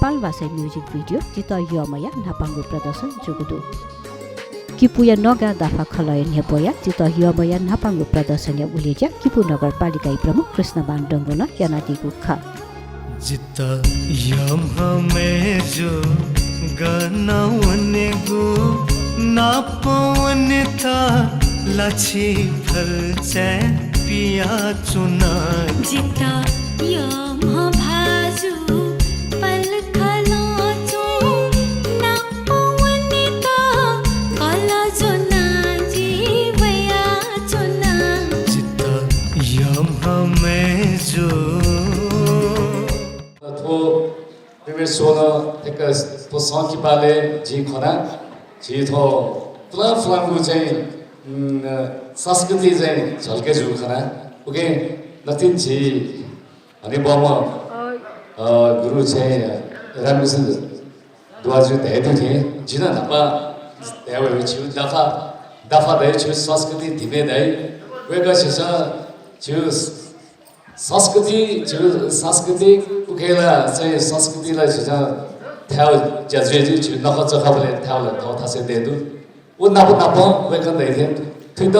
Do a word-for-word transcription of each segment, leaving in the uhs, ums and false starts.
नेपाल भाषाया music video जितः यःम्हया न्हापांगु प्रदर्शन जूगु दु। किपूया नगां दाफा खलःया न्ह्यब्वया जितः यःम्हया न्हापांगु प्रदर्शनया उलेज्या किपू नगरपालिकाया प्रमुख कृष्णमान डंगोलं यानादीगु खः। जितः यःम्ह मय्जु गन वनेगु, नाप वनेत लाछि फल्चाय् पियाच्वना। जितः यःम्ह भाजु पलखलं च्वं, नाप वनेत कलजो नां जि वयाच्वना। जितः यःम्ह मय्जु। थ्व मेमेगु स्वः नं थ्व संकिपालय् जिं खना। झी थ्व पुलां पुलांगु चाहिँ, उम्, संस्कृति चाहिँ झल्के जूगु खना। उकिं नकतिनि झी हनेबहःम्ह, अ, गुरु चाहिँ रामकृष्ण दुवाजु धयादु थें, जिं नं न्हापा धयावयागु छिगु दाफा, दाफा धाइ, छिगु संस्कृति धिमे धाइ। वय्कः झीसं छिगु संस्कृति, झीगु सांस्कृतिक उखेला चाहिँ संस्कृतिला झीसं थाय् ज्या जुइ, झीगु नखःचखःबलय् थाय् ला थःथासय् दयेदु। व नाप नापं वय्कलं धयाथें थुइत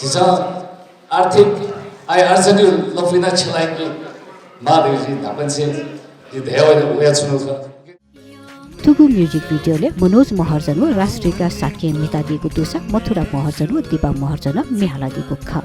झीसं आर्थिक आय आर्जनया लँपुइ नं छ्यलायेके माः धइगु जिं न्हापांनिसें जिं धयावयाच्वनागु खः। थुगु music video-लय् मनोज महर्जन व राष्ट्रिका शाक्यं म्हितादीगु दुसा मथुरा महर्जन व दिपा महर्जनं म्ये हालादीगु खः।